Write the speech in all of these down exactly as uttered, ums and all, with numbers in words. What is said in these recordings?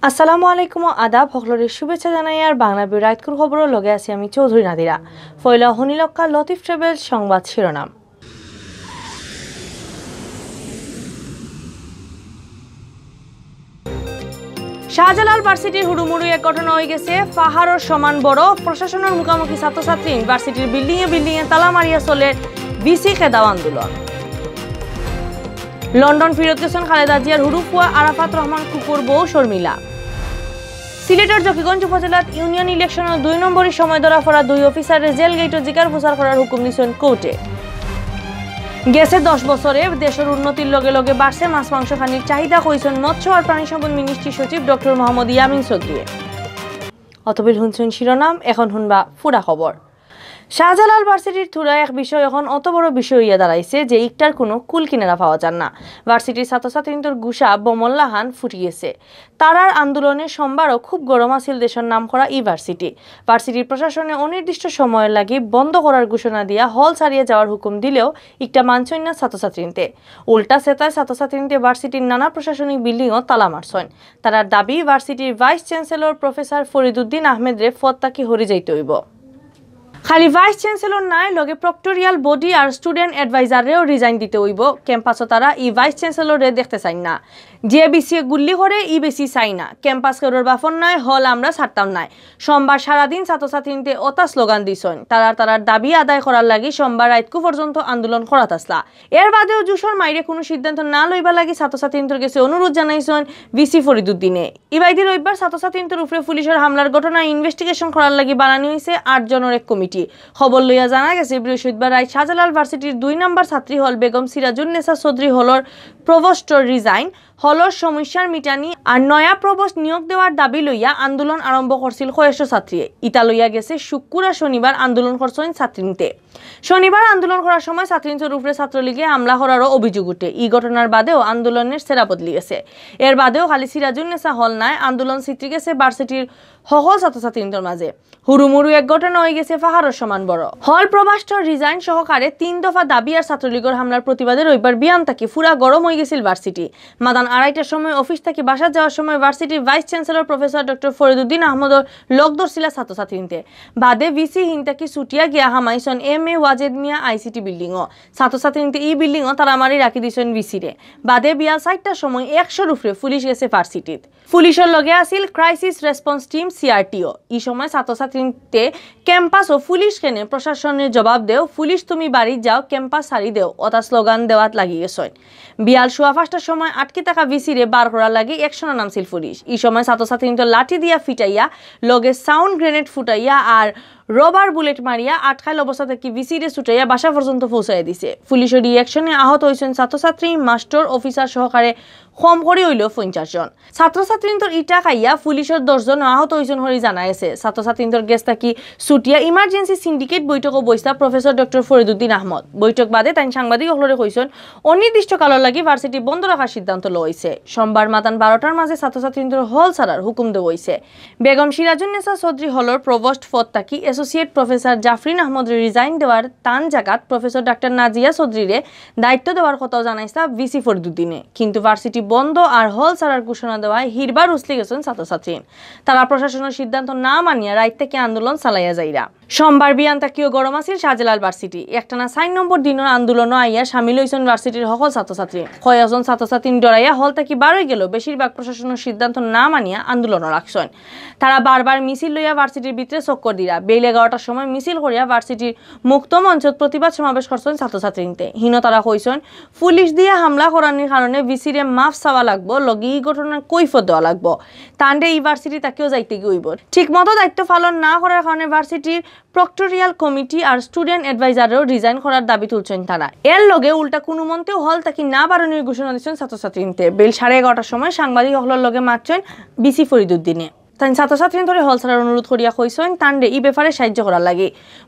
আসসালামু আলাইকুম ও আদাব, হকলরে শুভেচ্ছা জানাইয়ার বাংলা বিউ রাইতকুর খবরর লগে আছি আমি চৌধুরী নাদিরা। ফয়লা হুনিলউক্কা লতিফ ট্রাভেলস সংবাদ শিরোনাম। শাহজালাল ভার্সিটির হুড়ুমুড়ু এক ঘটনা অইগেছে, পাহাড়র সমান বড়। প্রশাসনর মুখামুখি ছাত্রছাত্রী, ভার্সিটির বিল্ডিংয়ে বিল্ডিংয়ে তালা মারিয়া চলের ভিসি খেদাও আন্দোলন। লন্ডন ফিরত গেছইন খালেদা জিয়ার হুরু ফুয়া আরাফাত রহমান কুকুর বউ শর্মিলা। সিলেটর জকিগঞ্জ উপজেলাত ইউনিয়ন ইলেকশনর দুই নম্বরী সময় ধরা পড়া দুই অফিসাররে জেল গেইটো জিকার ফুসার করার হুকুম দিছইন কোর্টে। গেছে দশ বছরে দেশর উন্নতির লগে লগে বাড়ছে মাছ মাংস খানির চাহিদা, কইছইন মৎস্য আর প্রাণী সম্পদ মিনিস্ট্রি সচিব ডক্টর মোহাম্মদ ইয়ামিন চৌধুরীয়ে। অতবিল হুনছইন শিরোনাম, এখন হুনবা পুরা খবর। শাহজালাল ভার্সিটির থুড়া এক বিষয় এখন অত বড় বিষয় অইয়া দাঁড়াইছে যে ইকটার কুনু কুল কিনারা পাওয়া যার না। ভার্সিটির ছাত্রছাত্রীন্তর গুসা বমল্লাহান ফুটি গেছে। তারার আন্দোলনে সোমবারও খুব গরম আছিল দেশর নামকরা ই ভার্সিটি। ভার্সিটির প্রশাসনে অনির্দিষ্ট সময়র লাগি বন্ধ করার ঘোষণা দিয়া হল ছাড়িয়া যাওয়ার হুকুম দিলেও ইকটা মানছইন না ছাত্রছাত্রীন্তে। উল্টা সেতায় ছাত্রছাত্রীন্তে ভার্সিটির নানা প্রশাসনিক বিল্ডিংও তালা মারছইন। তারার দাবি, ভার্সিটির ভাইস চ্যান্সেলর প্রফেসর ফরিদুদ্দিন আহমেদরে পদ থাকি হরি যাইতে অইবো। খালি ভাইস চ্যান্সেলর নায়, লগে প্রক্টরিয়াল বডি আর স্টুডেন্ট অ্যাডভাইজাররেও রিজাইন দিতে অইবো। ক্যাম্পাসও তারা ই ভাইস চ্যান্সেলররে দেখতে চাইন না। যে ভিসিয়ে গুল্লি করে, ই ভিসি চাই না। ক্যাম্পাস কেউরর বাফর নায়, হল আমরা ছাড়তাম নায়। সোমবার সারাদিন ছাত্রছাত্রীন্তে অতা স্লোগান দিছইন। তারার তারার দাবি আদায় করার লাগি সোমবার রাইতকু পর্যন্ত আন্দোলন করাত আছলা। এর বাদেও জুসর মাইরে কুনু সিদ্ধান্ত না লইবার লাগি ছাত্রছাত্রীন্তর গেছে অনুরোধ জানাইছইন ভিসি ফরিদুদ্দিনে। ইবায়দি রবিবার ছাত্রছাত্রীন্তর উপরে পুলিশর হামলার ঘটনায় ইনভেস্টিগেশন করার লাগি বানানি অইছে আট জনর এক কমিটি। খবর লইয়া জানা গেছে, বৃহস্পতিবার রাইত শাহজালাল ভার্সিটির দুই নম্বর ছাত্রী হল বেগম সিরাজুন্নেসা চৌধুরী হলর প্রভোস্টর রিজাইন, হলর সমস্যার মিটানি আর নয়া প্রভোস্ট নিয়োগ দেওয়ার দাবি লইয়া আন্দোলন আরম্ভ করছিল কয়েকশো ছাত্রীয়ে। ইতা লইয়া গেছে শুক্কুর আর শনিবার আন্দোলন করছইন ছাত্রীন্তে। শনিবার আন্দোলন করার সময় ছাত্রীন্তর উপরে ছাত্রলীগে হামলা করারও অভিযোগ উঠে। ই ঘটনার বাদেও আন্দোলনের সেরা বদলি গেছে। এর বাদেও খালি সিরাজুন্নেসা হল নায়, আন্দোলন ছিত্রি গেছে ভার্সিটির হকল ছাত্রছাত্রীন্তর মাঝে। হুড়ুমুড়ু এক ঘটনা অইগেছে পাহাড়র সমান বড়। হল প্রভোস্টর রিজাইন সহকারে তিন দফা দাবি আর ছাত্রলীগর হামলার প্রতিবাদে রবিবার বিয়ান থাকি পুরা গরম অইগেছিল ভার্সিটি। মাদান আড়াইটার সময় অফিস থাকি বাসাত যাওয়ার সময় ভার্সিটির vice chancellor professor doctor Fariduddin আহমদর লগ ধরছিলা ছাত্রছাত্রীন্তে। বাদে ভিসি হিন থাকি ছুটিয়া গিয়া হামাইছইন এম এ ওয়াজেদ মিয়া আইসিটি বিল্ডিংও। ছাত্রছাত্রীন্তে ই বিল্ডিংও তারা মারি রাখি দিছইন ভিসিরে। বাদে বিয়াল চাইরটার সময় একশোর উপরে পুলিশ গেছে ভার্সিটিত। পুলিশর লগে আছিল ক্রাইসিস রেসপন্স টিম, সিআরটিও। ই সময় ছাত্রছাত্রীন্তে ক্যাম্পাস ও পুলিশ কেনে প্রশাসনে জবাব দেও, পুলিশ তুমি বাড়িত যাও, ক্যাম্পাস ছাড়ি দেও, অতা স্লোগান দেওয়াত লাগি গেছইন। বিয়াল সোয়া পাঁচটার সময় আটকি থাকা ভিসিরে বার করার লাগি অ্যাকশনে নামছিল পুলিশ। ই সময় ছাত্রছাত্রীন্তে লাঠি দিয়া ফিটাইয়া, লগে সাউন্ড গ্রেনেড ফুটাইয়া আর রবার বুলেট মারিয়া আটকাইল অবস্থা থাকি ভিসিরে ছুটাইয়া বাসা পর্যন্ত পৌঁছাইয়া দিছে। পুলিশর ই অ্যাকশনে আহত অইছইন ছাত্রছাত্রী, মাস্টর, অফিসার সহকারে কম করি অইলেও পঞ্চাশ জন। ছাত্রছাত্রীন্তর ইটা খাইয়া পুলিশর দশ জন আহত অইছইন হরি জানা গেছে। ছাত্রছাত্রীন্তর গেছ থাকি ছুটিয়া ইমার্জেন্সি সিন্ডিকেট বৈঠকও বইছলা প্রফেসর ডক্টর ফরিদুদ্দিন আহমদ। বৈঠক বাদে তাইন সাংবাদিক অকলরে কইছইন, অনির্দিষ্ট কালর লাগি ভার্সিটি বন্ধ রাখার সিদ্ধান্ত লওয়া অইছে। সোমবার মাতান বারোটার মাঝে ছাত্রছাত্রীন্তর হল ছাড়ার হুকুম দেওয়া অইছে। বেগম সিরাজুন্নেসা চৌধুরী হলর প্রভোস্ট পদ থাকি অ্যাসোসিয়েট প্রফেসর জাফরিন আহমদরে রিজাইন দেওয়ার তান জাগাত প্রফেসর ডাক্তার নাজিয়া চৌধুরীরে দায়িত্ব দেওয়ার কথাও জানাইছলা ভিসি ফরিদুদ্দিনে। কিন্তু ভার্সিটি বন্ধ আর হল ছাড়ার ঘোষণা দেওয়ায় হিরবার উছলি গেছইন ছাত্রছাত্রী। তারা প্রশাসনর সিদ্ধান্ত না মানিয়া রাইত থাকি আন্দোলন চালাইয়া যাইরা। সোমবার বিয়ান থাকিও গরম আছিল শাহজালাল ভার্সিটি। একটানা চাইর নম্বর দিনর আন্দোলনও আইয়া সামিল অইছইন ভার্সিটির হকল ছাত্রছাত্রী। কয়েকজন ছাত্রছাত্রী ডরাইয়া হল থাকি বার অইগেলেও বেশিরভাগ প্রশাসনর সিদ্ধান্ত না মানিয়া আন্দোলনও রাখছইন। তারা বারবার মিছিল লইয়া ভার্সিটির ভিতরে চক্কর দিরা। বেইল এগারোটার সময় মিছিল করিয়া ভার্সিটির মুক্ত মঞ্চত প্রতিবাদ সমাবেশ করছইন ছাত্রছাত্রীন্তে। হিনো তারা কইছইন, পুলিশ দিয়া হামলা করানির কারণে ভিসিরে মাফ চাওয়া লাগবো, লগে ই ঘটনার কৈফত দেওয়া লাগবো। তানরে ই ভার্সিটি থাকিও যাইতে গি অইবো। ঠিক মতো দায়িত্ব পালন না করার কারণে ভার্সিটির প্রক্টরিয়াল কমিটি আর স্টুডেন্ট অ্যাডভাইজাররেও রিজাইন করার দাবি তুলছইন তারা। এর লগে উল্টা কুনুমন্তেও হল থাকি না বারনির ঘোষণা দিছইন ছাত্রছাত্রীন্তে। বেইল সাড়ে এগারোটার সময় সাংবাদিক অকলর লগে মাতছইন ভিসি ফরিদুদ্দিনে। তাইন ছাত্রছাত্রীন্তরে হল ছাড়ার অনুরোধ করিয়া কইছইন তানরে ই ব্যাপারে সাহায্য করার লাগি।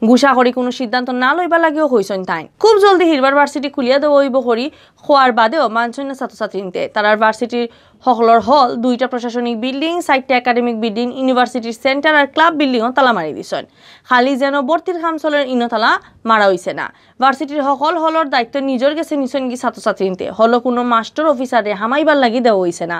গুসা করি কুনু সিদ্ধান্ত না লইবার লাগিও কইছইন তাইন। খুব জলদি হিরবার ভার্সিটি খুলিয়া দেওয়া অইবো করি কওয়ার বাদেও মানছইন না ছাত্রছাত্রীন্তে। তারার ভার্সিটির হকলর হল, দুইটা প্রশাসনিক বিল্ডিং, চাইরটা একাডেমিক বিল্ডিং, ইউনিভার্সিটির সেন্টার আর ক্লাব বিল্ডিংও তালা মারি দিছইন। খালি যেন ভর্তির কাম চলের ইনো তালা মারা অইছে না। ভার্সিটির হকল হলর দায়িত্ব নিজর গেছে নিছইনগি ছাত্রছাত্রীন্তে। হলো কুনু মাস্টর অফিসাররে হামাইবার লাগি দেওয়া অইছে না।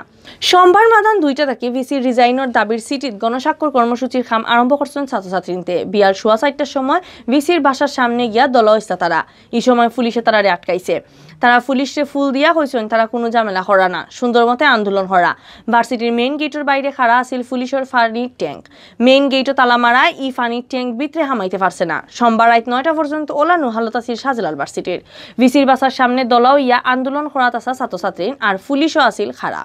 সোমবার মাদান দুইটা থাকি ভিসির রিজাইনর দাবির চিঠিত গণস্বাক্ষর কর্মসূচির কাম আরম্ভ করছইন ছাত্রছাত্রীন্তে। বিয়াল সোয়া চাইরটার সময় ভিসির বাসার সামনে গিয়া দলা অইছলা তারা। ই সময় পুলিশে তারারে আটকাইছে। তারা পুলিশরে ফুল দিয়া কইছইন তারা কুনু ঝামেলা করা না, সুন্দর মতে আন্দোলন করা। ভার্সিটির মেইন গেটর বাইরে খাড়া আছিল পুলিশর পানির ট্যাঙ্ক। মেইন গেটো তালা মারা, ই পানির ট্যাঙ্ক ভিতরে হামাইতে পারছে না। সোমবার রাইত নয়টা পর্যন্ত ওলানো হালত আছিল শাহজালাল ভার্সিটির। ভিসির বাসার সামনে দলা অইয়া আন্দোলন করাত আছলা ছাত্রছাত্রী আর পুলিশও আছিল খাড়া।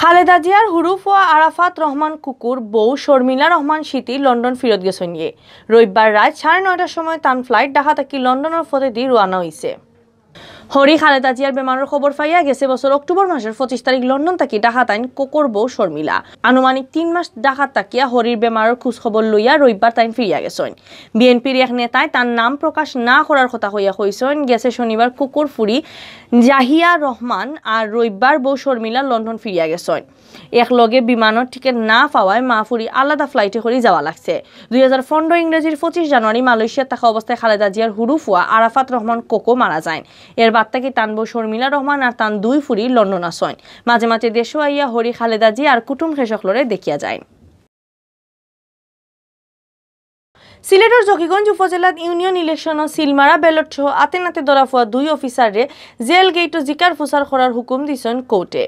খালেদা জিয়ার হুরু ফুয়া আরাফাত রহমান কুকুর বউ শর্মিলা রহমান স্মৃতি লন্ডন ফিরত গেছইনগি। রবিবার রাইত সাড়ে নয়টার সময় তান ফ্লাইট ঢাকা থাকি লন্ডনর পথেদি রওয়ানা অইছে। হরি খালেদা জিয়ার বেমারর খবর পাইয়া গেছে বছর অক্টোবর মাসর পঁচিশ তারিখ লন্ডন থাকি ঢাকা তাইন কুকুর বউ শর্মিলা। আনুমানিক তিন মাস ঢাকাত থাকিয়া হরির বেমারর খোঁজ খবর লইয়া রবিবার তাইন ফিরিয়া গেছইন। বিএনপির এক নেতায় তান নাম প্রকাশ না করার কথা কইয়া কইছইন, গেছে শনিবার কুকুর ফুরি জাহিয়া রহমান আর রবিবার বউ শর্মিলা লন্ডন ফিরিয়া গেছইন। এক লগে বিমানর টিকিট না পাওয়ায় মা ফুরি আলাদা ফ্লাইটে করি যাওয়া লাগছে। দুই হাজার পনেরো ইংরেজির পঁচিশ জানুয়ারি মালয়েশিয়াত থাকা অবস্থায় খালেদা জিয়ার হুরু ফুয়া আরাফাত রহমান কোকো মারা যাইন। এর বাদ থাকি তান বউ শর্মিলা রহমান আর তান দুই ফুরি লন্ডন আছইন। মাঝে মাঝে দেশো আইয়া হরি খালেদা জিয়া আর কুটুম খেশকলরে দেখিয়া যাইন। সিলেটর জকিগঞ্জ উপজেলাত ইউনিয়ন ইলেকশনও সিলমারা ব্যালট সহ আতে নাতে ধরা ফুয়া দুই অফিসাররে জেল গেইটো জিকার ফুসার করার হুকুম দিছইন কোর্টে।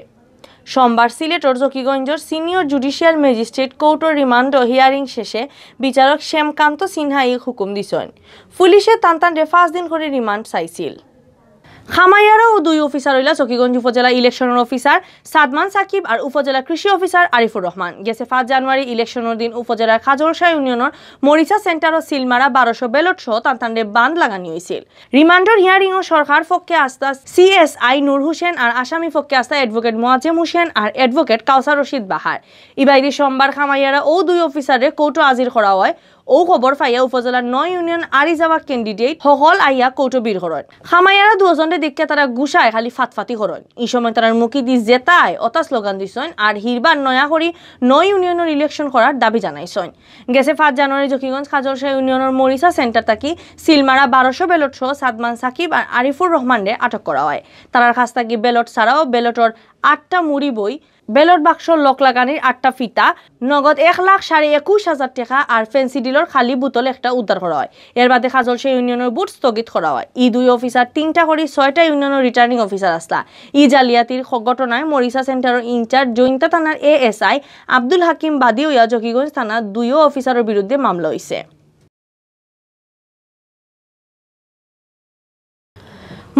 সোমবার সিলেটর জকিগঞ্জর সিনিয়র জুডিশিয়াল ম্যাজিস্ট্রেট কোর্টর রিমান্ড ও হিয়ারিং শেষে বিচারক শ্যামকান্ত সিনহা ই হুকুম দিছইন। পুলিশে তান তানরে পাঁচ দিন করি রিমান্ড চাইছিল। খামাইয়ারও দুই অফিসার অইলা জকিগঞ্জ উপজেলা ইলেকশনর অফিসার সাদমান সাকিব আর উপজেলা কৃষি অফিসার আরিফুর রহমান। গেছে পাঁচ জানুয়ারি ইলেকশনর দিন উপজেলার খাজলশাহ ইউনিয়নর মরিচা সেন্টার ও সিলমারা বারোশো ব্যালট সহ তান তানরে বান্দ লাগানি অইছিল। রিমান্ডর হিয়ারিংও সরকার পক্ষে আছলা সিএসআই নূর হোসেন আর আসামি পক্ষে আছলা অ্যাডভোকেট মোয়াজ্জেম হোসেন আর অ্যাডভোকেট কাউসার রশিদ বাহার। ইবায়দি সোমবার খামাইয়ারা অউ দুই অফিসাররে কোর্টো হাজির করা অয়। অউ খবর পাইয়া উপজেলার নয় ইউনিয়ন আরি যাওয়া ক্যান্ডিডেট হকল আইয়া কোর্টো ভিড় করইন। খামাইয়ারা দুজনরে দেখিয়া তারা গুসায় খালি ফাতফাতি করইন। ই সময় তারার মুখেদি যেতা আয় অতা স্লোগান দিছইন আর হিরবার নয়া করি নয় ইউনিয়নর ইলেকশন করার দাবি জানাইছইন। গেছে পাঁচ জানুয়ারি জকিগঞ্জ খাজলশাহ ইউনিয়নর মরিচা সেন্টার থাকি সিলমারা বারোশো ব্যালট সহ সাদমান সাকিব আর আরিফুর রহমানরে আটক করা অয়। তারার কাছ থাকি ব্যালট ছাড়াও ব্যালটর আটটা মুড়ি বই, ব্যালট বাক্সর লক লাগানির আটটা ফিতা, নগদ এক লাখ সাড়ে একুশ হাজার টেকা আর ফেন্সিডিলর খালি বোতল একটা উদ্ধার করা অয়। এর বাদে খাজলশাহ ইউনিয়নর ভোট স্থগিত করা অয়। ই দুই অফিসার তিনটা করি ছয়টা ইউনিয়নর রিটার্নিং অফিসার আছলা। ই জালিয়াতির খ-, ঘটনায় মরিচা সেন্টারর ইনচার্জ, জৈন্তা থানার এএসআই আব্দুল হাকিম বাদী অইয়া জকিগঞ্জ থানাত দুইও অফিসারর বিরুদ্ধে মামলা অইছে।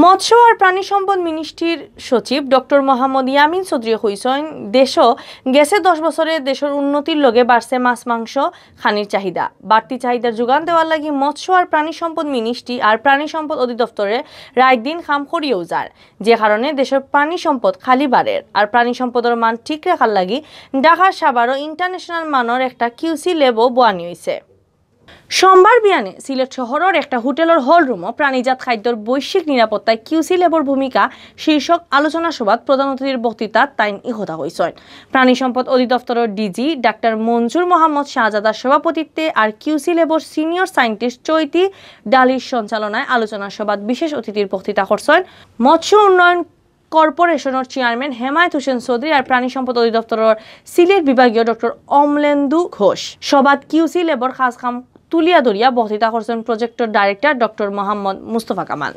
মৎস্য আর প্রাণী সম্পদ মিনিস্ট্রির সচিব ডক্টর মোহাম্মদ ইয়ামিন চৌধুরীয়ে কইছইন, দেশো গেছে দশ বছরে দেশর উন্নতির লগে বাড়ছে মাছ মাংস খানির চাহিদা। বাড়তি চাহিদার যোগান দেওয়ার লাগি মৎস্য আর প্রাণী সম্পদ মিনিস্ট্রি আর প্রাণী সম্পদ অধিদপ্তরে রাইত দিন কাম করিয়াউ যার, যে কারণে দেশর প্রাণী সম্পদ খালি বাড়ের। আর প্রাণী সম্পদর মান ঠিক রাখার লাগি ঢাকার সাভারও ইন্টারন্যাশনাল মানর একটা কিউসি ল্যাবও বওয়ানি অইছে। সোমবার বিয়ানে সিলেট শহরর একটা হোটেলর হল রুমো প্রাণীজাত খাদ্যর বৈশ্বিক নিরাপত্তায় কিউসি ল্যাবর ভূমিকা শীর্ষক আলোচনা সভাত প্রধান অতিথির বক্তৃতাত তাইন ই কথা কইছইন। প্রাণী সম্পদ অধিদপ্তরর ডিজি ডাক্তার মঞ্জুর মোহাম্মদ শাহজাদার সভাপতিত্বে আর কিউসি ল্যাবর সিনিয়র সায়েন্টিস্ট চৈতি ডালির সঞ্চালনায় আলোচনা সভাত বিশেষ অতিথির বক্তৃতা করছইন মৎস্য উন্নয়ন কর্পোরেশনর চেয়ারম্যান হেমায়েত হোসেন চৌধুরী আর প্রাণী সম্পদ অধিদপ্তরর সিলেট বিভাগীয় ডক্টর অমলেন্দু ঘোষ। সভাত কিউসি ল্যাবর কাজ কাম তুলিয়া ধরিয়া বক্তৃতা করছইন প্রজেক্টর ডাইরেক্টর ডক্টর মোহাম্মদ মুস্তফা কামাল।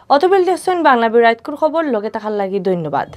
অতবিল দেখছইন বাংলা বিরাইতকুর খবর, লগে থাকার লাগি ধন্যবাদ।